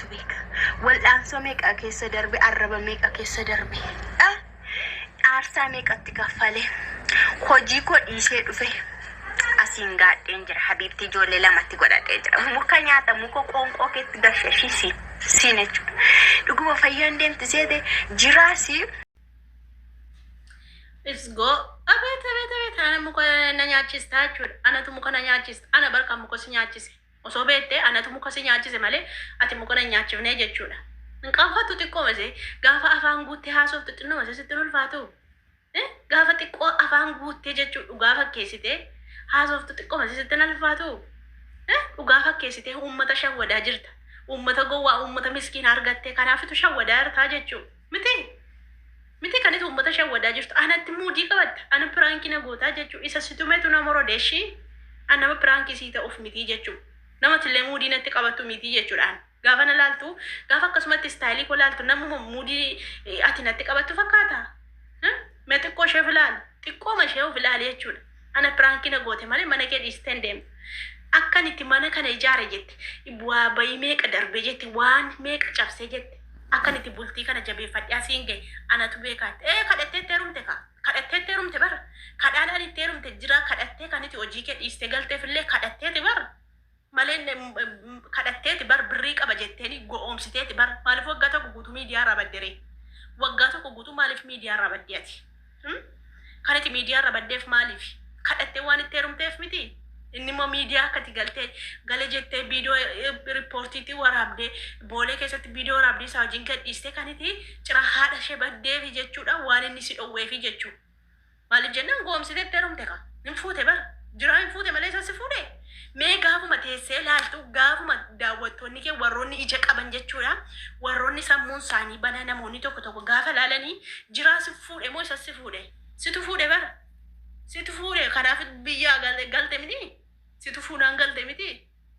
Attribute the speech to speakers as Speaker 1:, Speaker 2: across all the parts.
Speaker 1: Rabbitu beeka. Wal'aansoo meeqa keessa darbe, arraba meeqa keessa darbe. Ah, aarsaa meeqatti kaffale. Hojii koo dhiisee dhufe. Asiin gaadheen jira. Habiibti ijoollee lamatti godhadhee jira. Muka nyaata muka qoonqoo keetti gashashii siin jechuudha. Dhuguma fayyaan deemti seete jiraasi.
Speaker 2: Let's go. Abeet abeet abeet ana muka na nyaachista jechuudha. Anatu muka na nyaachista. Ana barka muka si nyaachise. Osoo beektee anatu muka si nyaachise malee ati muka na hin nyaachifnee jechuudha. Hin qaanfattu xiqqooma ishee gaafa afaan guuttee haasoftu xinnoma ishee sitti hin ulfaatu. Eh? Gaafa xiqqoo afaan guuttee jechuun dhugaa fakkeessitee haasoftu xiqqooma ishee sitti hin ulfaatu. Eh? Dhugaa fakkeessitee uummata shawwadaa jirta. Uummata gowwaa uummata miskiina argattee kanaafitu shawwadaa jirtaa jechuudha. Miti? Miti kan itti uummata shawwadaa jirtu. Anatti muudii qabatta. Ana piraankii na gootaa jechuudha. Isa si tumetu na morode ishii. An nama piraankii sii ta'uuf mitii jechuudha. Namatillee muudii natti qabattu mitii jechuudha. An gaafa na laaltu gaafa akkasumatti istaayilii koo laaltu namuma muudii ati natti qabattu fakkaata. Mee xiqqoo ishee of ilaali. Xiqqooma ishee of ilaali jechuudha. Ana piraankii na goote malee mana kee dhiistee hin deemtu. Akkan itti mana kana ijaare jette. Bu'aa bayii meeqa darbee jette. Waan meeqa cabsee jette. Akkan itti bultii kana jabeeffadhee asiin gahe anatu beekaa jette. Ee kadhattee itti heerumte kaa. Kadhattee itti heerumte bar. Kadhaan ani itti heerumte jira kadhattee kan itti hojii kee dhiistee galteef illee kadhatteeti bar. Malee kadhatteeti bar birrii qaba jetteeni go'oomsiteeti bar. Maaliif waggaa tokko guutuu miidiyaa irraa badde ree? Waggaa tokko guutuu maaliif miidiyaa irraa badde ati? Kan ati miidiyaa irra baddeef maaliif? Kadhattee waan itti heerumteef miti? Inni immoo miidiyaa akka ati galtee gale jettee viidiyoo riippoortiitti waraabdee boolee keessatti viidiyoo waraabdee isaa wajjin gadhiistee kan iti cira haadha ishee baddeefi jechuudha waan inni si dhowweefi jechuudha. Maaliif jennaan goomsitee itti heerumte kaa. Hin fuute bar. Jiraa hin fuute malee isa si fuudhe. Mee gaafuma teessee laaltu gaafuma daawwattoonni kee warroonni ija qaban jechuudha. Warroonni sammuun isaanii banaa namoonni tokko tokko gaafa laalanii jiraa si fuudhe moo isa si fuudhe? Situ fuudhe bar. Situ fuudhe kanaaf biyyaa galte miti. Situ fuudhaan galte miti.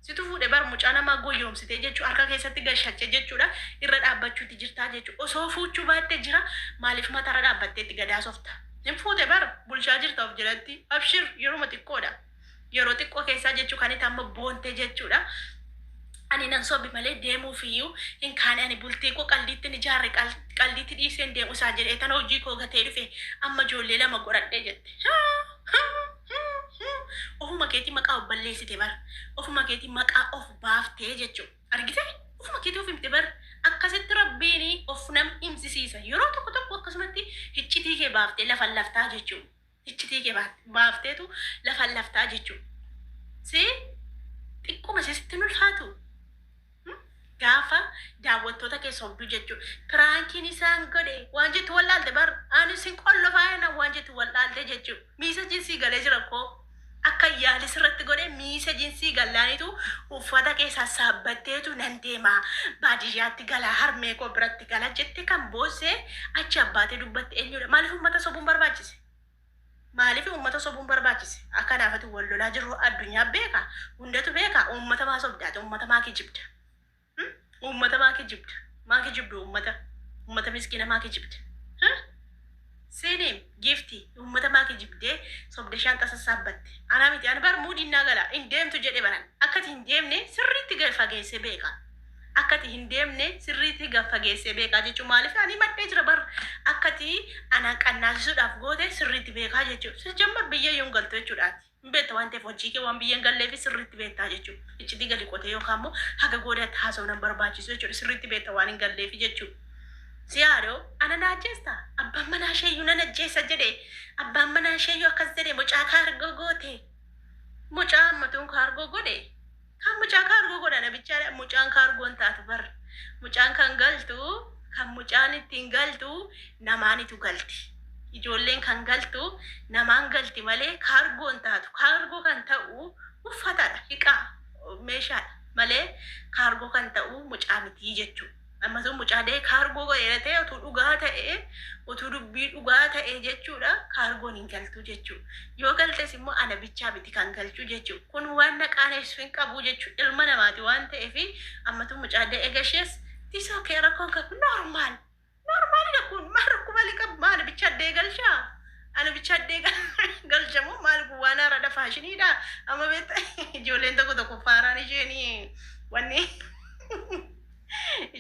Speaker 2: Situ fuudhe bar mucaa namaa goyyoomsitee jechuu harka keessatti gashache jechuudha irra dhaabbachuutti jirtaa jechuu osoo fuuchuu baatte jira maaliif mataarra dhaabbattee itti gad haasofta hin fuute bar bulchaa jirta of jalatti abshir yeruma xiqqoodha yeroo xiqqoo keessaa jechuu kan itti amma boonte jechuudha ani nan sobi malee deemuuf iyyuu hin kaane ani bultii koo qaldiitti ni jaarre qaldiitti dhiiseen deemu isaa jedhee tan hojii koo gatee dhufe amma ijoollee lama godhadhe jette. Ofuma keetii maqaa of balleessite bar. Ofuma keetii maqaa of baaftee jechuudha. Argite? Ofuma keetii of himte bar. Akkasitti rabbiin of nam himsisiisa. Yeroo tokko tokko akkasumatti hiccitii kee baaftee lafa laftaa jechuudha. Hiccitii kee baafteetu lafa laftaa jechuudha. Si xiqquma sitti hin ulfaatu. Gaafa daawwattoota kee sobdu jechuudha. Piraankiin isaan godhe waan jettu wallaalte bar ani sin qollofaa yana waan jettu wallaalte jechuudha. Miisa jinsii galee jira koo. Akka yaali sirratti godhe miisa jinsii gallaanitu uffata kee sassaabbatteetu nan deema baadiyyaatti gala harmee koo biratti gala jette kan boosse achi abbaatee dubbatte eenyudha? Maaliif uummata sobuun barbaachise? Maaliif uummata sobuun barbaachise? Akka naafati wal lolaa jirru addunyaa beeka. Hundatu beeka. Uummata maa sobdaate? Uummata maa kijibda? Uummata maa kijibda? Maa kijibdu uummata? Uummata miskiina maa kijibda? Siiniim giiftii uummata maa kijibdee sobde shaanxa sassaabbatte? Anaa miti ani bar muudiin naa gala hin deemtu jedhe baran. Akkati hin deemne sirriitti gad fageessee beeka. Akkati hin deemne sirriitti gad fageessee beekaa jechuun maaliif ani himadhee jira bar akkati anaan qannaasisuudhaaf goote sirriitti beekaa jechuudha. Sijammar biyya iyyuu hin galtu jechuudhaati. Hin beekta waan ta'eef hojii kee waan biyya hin galleef sirriitti beektaa jechuudha. Iccitii gadi qotee yookaan immoo haga goodaatti haasa'uu nan barbaachisu jechuudha. Sirriitti beekta waan hin galleef jechuudha. Si yaadoo ana na ajjeesta abbaan manaa isheeyyuu nan ajjeessa jedhe abbaan manaa isheeyyuu akkas jedhe mucaa kaargoo goote mucaa ammatuun kaargoo godhe. Kan mucaa kaargoo godha nabichaadha. Mucaan kaargoo hin taatu bar. Mucaan kan galtu kan mucaan ittiin galtu namaanitu galti. Ijoolleen kan galtu namaan galti malee kaargoo hin taatu. Kaargoo kan ta'u uffatadha, hiqaa, meeshaadha malee kaargoo kan ta'u mucaa miti jechuudha. Amma sun mucaa da'ee kaargoo godheera ta'e utuu dhugaa ta'e utuu dubbii dhugaa ta'e jechuudha kaargoon hin galtu jechuudha. Yoo galtes immoo ana bichaa miti kan galchu jechuudha. Kun waan na qaanessu hin qabu jechuudha. Ilma namaati waan ta'eef ammatu mucaa da'ee gashees tisoo kee rakkoon qabu normaal. Normaalidha kun maal rakkoo maalii qabu maal bichaa da'ee galchaa? Ana bichaa da'ee galcha moo maal kun waan haaraadha faashiniidha. Amma beekta ijoolleen tokko tokko faaraan isheen wanni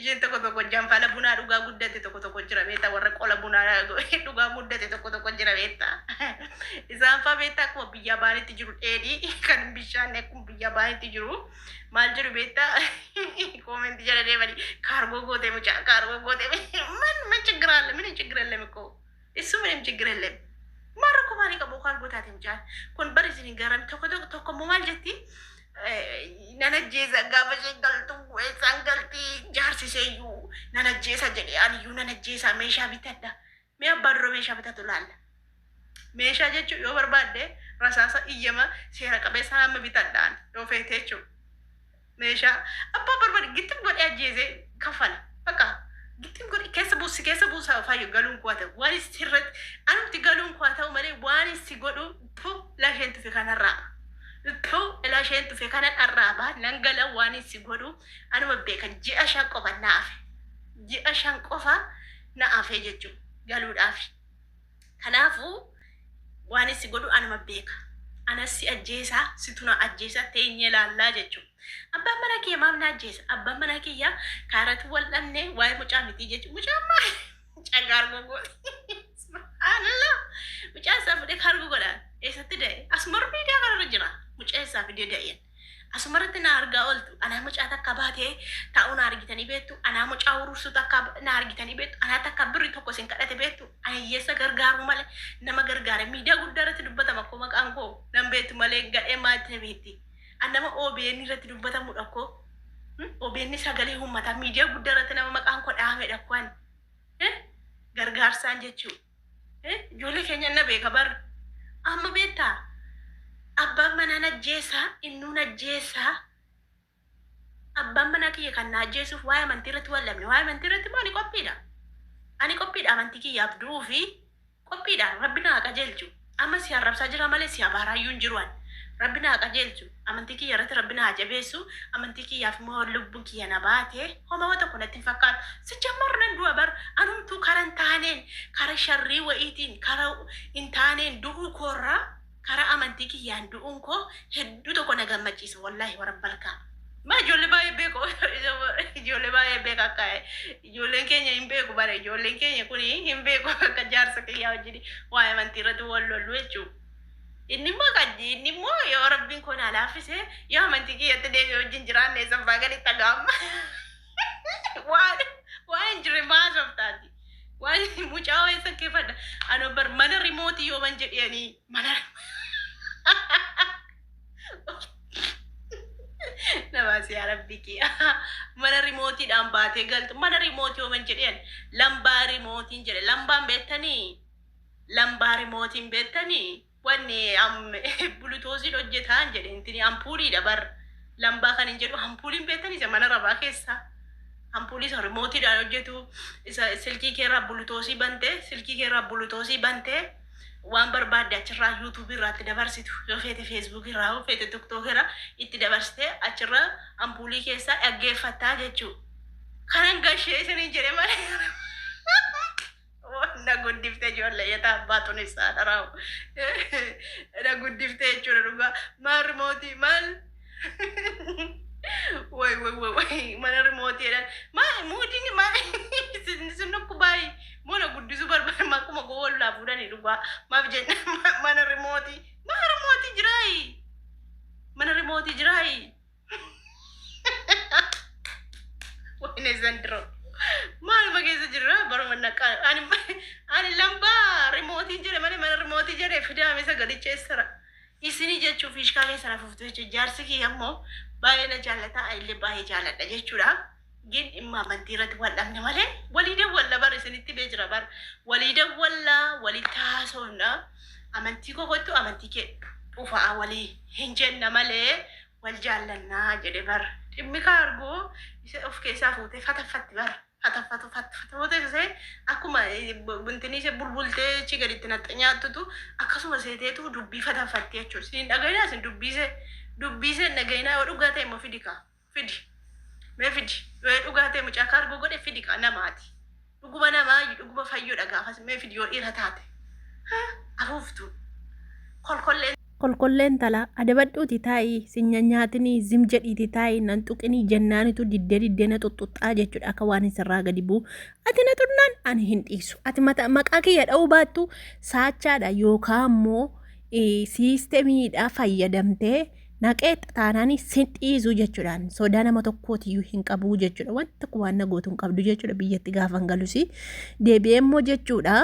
Speaker 2: Isheen tokko tokko janfala bunaa dhugaa guddate tokko tokko jira beektaa warra qola bunaa dhugaa guddate tokko tokko jira beektaa. Isaan faa beektaa akkuma biyya baanitti jiru dheedhii kan hin bishaanne akkuma biyya baanitti jiru maal jedhu beektaa koomentii jala deemanii kaargoo gootee mucaa kaargoo gootee man man ችግር አለ ምን ችግር የለም እኮ እሱ ምንም ችግር የለም maal rakkoo maalii qabu kaargoo taate mucaan kun bari isin hin garan tokko tokko tokko immoo maal jetti nan ajjeesa gaafa isheen galtu eessaan galti jaarsiseeyyuu nan ajjeesa jedhe aniyyuu nan ajjeesa meeshaa bitadha mee abbaa dura meeshaa bitatu laalla meeshaa jechuun yoo barbaadde rasaasa iyyama seera qabeessa hamma bitadhaan yoo feete jechuudha meeshaa abbaa barbaade gittim godhee ajjeese kafala bakka gittim godhee keessa buusi keessa buusaa fayyu galuun koo ta'u waan sirratti anumti galuun koo ta'u malee waan si godhu pu lasheen tufe kanarraa pu lasheen tufe kana dharraabaa nan gala waan si godhu anuma beeka ji'a 5 qofa naafe ji'a 5 qofa naafe jechuudha galuudhaaf kanaafuu waan si godhu anuma beeka anas si ajjeesaa situ na ajjeesa teenyee laallaa jechuudha. Abbaan mana kiyya maaf na ajjeesa? Abbaan mana kiyya kaaratu wal dhabne waa'ee mucaa miti jechuudha. Mucaan maal? Mucaan kaargoo godhe. Subhaanallah. Mucaa isaa fudhee kaargoo godhaan eessatti da'e? Asuma miidiyaa kanarra jira. Mucaa isaa fidee da'een. Asumarratti na argaa ooltu. Anaa mucaa takka baatee taa'uu na argitanii beektu. Anaa mucaa urursuu takka na argitanii beektu. Anaa takka birri tokko isin kadhate beektu. Ani hiyyeessa gargaaruu malee nama gargaare miidiyaa guddaa irratti dubbatama akkoo maqaan koo nan beektu malee gadhee maatti na beekti. An nama OBN irratti dubbatamudha koo. OBN sagalee uummataa miidiyaa guddaa irratti nama maqaan koo dhahamedha koo ani. Gargaarsaan jechuudha. Ijoollee keenya na beeka bar. Amma beektaa? Abbaan manaa na ajjeesaa, innuu na ajjeesaa. Abbaan manaa kiyya kan na ajjeesuuf waa'ee amantii irratti wal dhabne. Waa'ee amantii irratti immoo ani qophiidha. Ani qophiidha amantii kiyyaaf du'uu fi qophiidha. Rabbi na haa qajeelchu. Amma si arrabsaa jira malee si abaaraayyuu hin jiru ani. Rabbi na haa qajeelchu. Amantii kiyya irratti Rabbi na haa jabeessu. Amantii kiyyaaf immoo lubbuun kiyya na baate homaa tokko natti hin fakkaatu. Si jammarra nan du'a bar anumtuu kara hin taaneen kara sharrii wa'iitiin kara hin taaneen du'uu koorraa kara amantii kiyyaan du'uun koo hedduu tokko na gammachiisa wallaahi warabbalkaa. Ma ijoollee baay'ee beeku ijoollee baay'ee beeka akka ijoolleen keenya hin beeku bara ijoolleen keenya kuni hin beeku akka jaarsa kiyyaa wajjin waa'ee amantii irratti wal lollu jechuudha. Inni immoo kan inni immoo yoo rabbiin koo naa laaffise yoo amantii kiyyatti deebi'ee wajjin jiraanne sabbaa gadi dhaga'ama. Waan waan hin jirre maasoftaati. Waan mucaa wayii sakkeeffadha. Anoo bar mana rimootii yoo man jedhanii mana Nabaasi yaa rabbi kiyya. Mana rimootiidhaan baatee galtu mana rimootii yoo man jedhan lambaa rimootiin jedhe lambaan beektanii lambaa rimootiin beektanii wanni bulutoosiin hojjetaan jedhe intini ampuuliidha bar lambaa kan hin jedhu ampuuliin beektanii isa mana rabaa keessa ampuulii isa rimootiidhaan hojjetu isa silkii keerraa bulutoosii bantee silkii keerraa bulutoosii bantee waan barbaadde achirraa yuutuubii irraa itti dabarsitu yoo feete feesbuukii irraa yoo feete tiktookii irraa itti dabarsitee achirraa ampuulii keessaa dhaggeeffattaa jechuudha. Kanan gashee isiniin jedhe malee na guddifte ijoollee yetaa abbaatuun isaa dharaawu. Na guddifte jechuudha dhugaa. Maal rimootii maal way way way way mana rimootii jedhan maal muudiin maal isin dhukkubaay mana guddisuu barbaade akkuma gowwaa fuudhanii dhugaa maaf jenna mana rimootii mana rimootii jiraayi mana rimootii jiraayi wayne zandiro maaluma keessa jirra baruma naqaa ani ani lambaa rimootii jedhe malee mana rimootii jedhe fidaame sagalicha eessara isinii jechuuf fiishkaa keessa na fuftu jechuudha jaarsi kiyya immoo baay'ee na jaallata illee baay'ee jaalladha jechuudha. Gin dhimma amantii irratti wal dhabne malee walii dawwalla bar isinitti bee jira bar walii dawwalla walitti haasofna amantii koo kottu amantii kee dhufaa walii hin jenna malee wal jaallannaa jedhe bar dhimmi kaargoo isa of keessaa fuutee fataffatti bar fataffatu fataffatee isee akkuma buntinii ishee bulbultee achi gaditti naxxe nyaattutu akkasuma seeteetu dubbii fataffatti jechuudha. Isin dhagayinaa isin dubbiisee dubbiisee dhagayinaa yoo dhugaa ta'e immoo fidi kaa fidi. Mee fidi yoo dhugaa ta'e mucaa kaargoo godhe fidi kaa namaati. Dhuguma namaa dhuguma fayyoodha gaafas mee fidi yoo dhiira taate. Afuuftu. Kolkollee. Kolkollee intalaa adabadhuuti taa'i sin nyanyaatinii zim jedhiiti taa'i nan tuqinii jennaanitu diddee diddee na xuxxuxxaa jechuudha akka waan sirraa gadi bu'u. Ati na xunnaan ani hin dhiisu. Ati mata maqaa kiyya dha'uu baattu saachaadha yookaan immoo siistemiidha fayyadamtee naqee taanaan sin dhiisu jechuudhaan sodaa nama tokkootiyyuu hin qabu jechuudha. Wanti tokko waan na gootu hin qabdu jechuudha biyyatti gaafan galusi. Deebi'ee immoo jechuudha.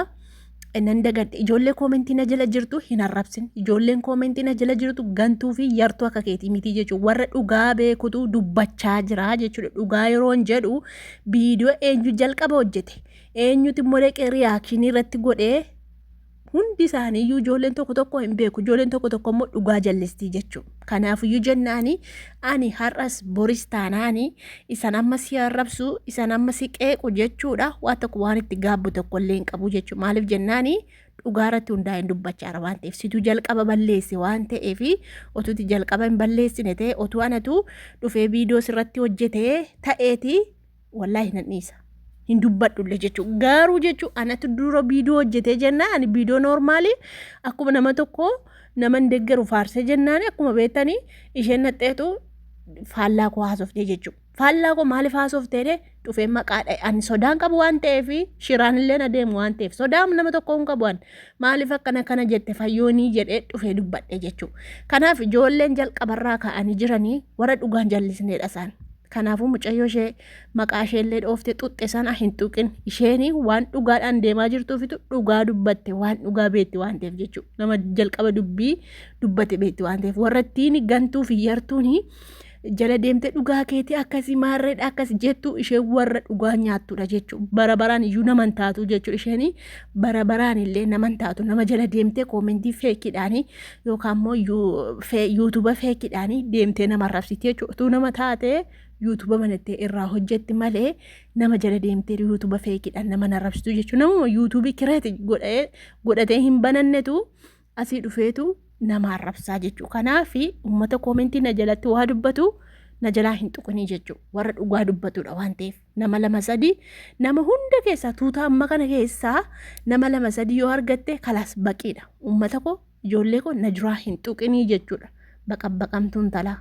Speaker 2: Nan dagadhe, ijoollee koomentii na jala jirtu hin arrabsin. Ijoolleen koomentii na jala jirtu gantuu fi yartuu akka keetii miti jechuudha. Warra dhugaa beekutu dubbachaa jira jechuudha. Dhugaa yeroon jedhu viidiyoo eenyu jalqaba hojjete, eenyutu immoo dhaqee riyaakshinii irratti godhee, hundi isaaniiyyuu ijoolleen tokko tokko hin beeku. Ijoolleen tokko tokko immoo dhugaa jallistii jechuudha. Kanaafiyyuu jennaani ani har'as boris taanaani isan amma si arrabsu, isan amma si qeequ jechuudha. Waan tokko waan itti gaabbu tokko illee hin qabu jechuudha. Maaliif jennaani dhugaa irratti hundaa'een dubbachaara waan ta'eef, situ jalqaba balleesse waan ta'eef, otuuti jalqaba hin balleessine ta'e, otuu anatu dhufee viidiyoo sirratti hojjete ta'eeti, wallaahi nan dhiisa. Hin dubbadhullee jechuudha. Garuu jechuudha anatu dura viidiyoo hojjetee jennaan, ani viidiyoo noormaalii akkuma nama tokko nama hin deeggaru faarsee jennaan, akkuma beektanii isheen naxxeetu faallaa koo haasoftee jechuudha. Faallaa koo maaliif haasoftee dhufee maqaa dha'e? Ani sodaan qabu waan ta'eef, shiraan illee na deemu waan ta'eef, sodaan nama tokko hin qabu. Ani maaliif akkana kana jette fayyoonii jedhee dhufee dubbadhe jechuudha. Kanaaf ijoolleen jalqabarraa ka'anii jiranii warra dhugaan jallisneedha isaan. Kanaafuu mucayyoo ishee maqaa ishee illee dhooftee xuxxe sana hin tuqin. Isheen waan dhugaadhaan deemaa jirtuufitu dhugaa dubbatte, waan dhugaa beekti waan ta'eef jechuudha. Nama jalqaba dubbii dubbate beekti waan ta'eef, warra ittiin gantuu fi yartuun jala deemte dhugaa keetii akkasii maarreedha akkas jettu, isheen warra dhugaa nyaattudha jechuudha. Bara baraan iyyuu nama hin taatu jechuudha. Isheen bara baraan illee nama hin taatu. Nama jala deemtee koomentii feekiidhaanii yookaan immoo yuutuuba feekiidhaanii deemtee nama arrabsiti jechuudha. Utuu nama taate yuutuuba banattee irraa hojjetti malee nama jala deemtee yuutuuba feekiidhaan nama arrabsitu jechuudha. Namuma yuutuubii kireeti godhatee hin banannetu asii dhufeetu nama arrabsaa jechuudha. Kanaaf uummata koomentii na jalatti waa dubbatu na jalaa hin tuqinii jechuudha. Warra dhugaa dubbatudha waan ta'eef. Nama lama sadi, nama hunda keessaa, tuuta amma kana keessaa nama lama sadi yoo argatte kalaas baqiidha. Uummata koo, ijoollee koo na duraa hin tuqinii jechuudha. Baqabbaqamtuun talaa.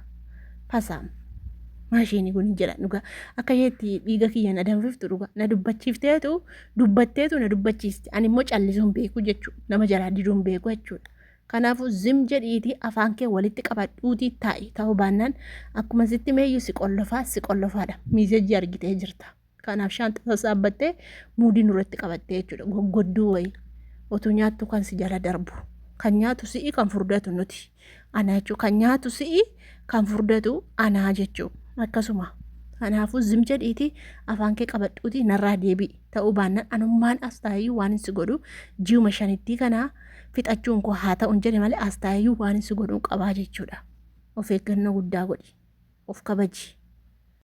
Speaker 2: Fasaam. Maashinii kun jedha dhugaa. Akka isheetti dhiiga kiyya na danfiftu dhugaa. Na dubbachiifteetu dubbatteetu na dubbachiisti. Ani immoo callisuun beeku jechuudha. Nama jalaa diduun beeku jechuudha. Kanaafuu zim jedhiitii afaan kee walitti qabadhuutii taa'i. Ta'uu baannaan akkuma sitti meeyyuu si qollofaa si qollofaadha. Miisejii argitee jirta. Kanaaf shaanxa sassaabbattee muudii nurratti qabattee jechuudha. Goggodduu wayii. Otuu nyaattu kan si jala darbu. Kan nyaatu si'i, kan furdatu nuti. Ana jechuudha. Kan nyaatu si'i, kan furdatu anaa jechuudha. Akkasuma. Kanaafuu zim jedhiitii afaan kee qabadhuutii narraa deebi'i. Ta'uu baannaan anummaan as taa'eyyuu waan si godhu ji'uma shanittii kanaa fixachuun koo haa ta'uun jedhe malee as taa'eyyuu waan si godhuu qabaa jechuudha. Of eeggannoo guddaa godhi. Of kabaji.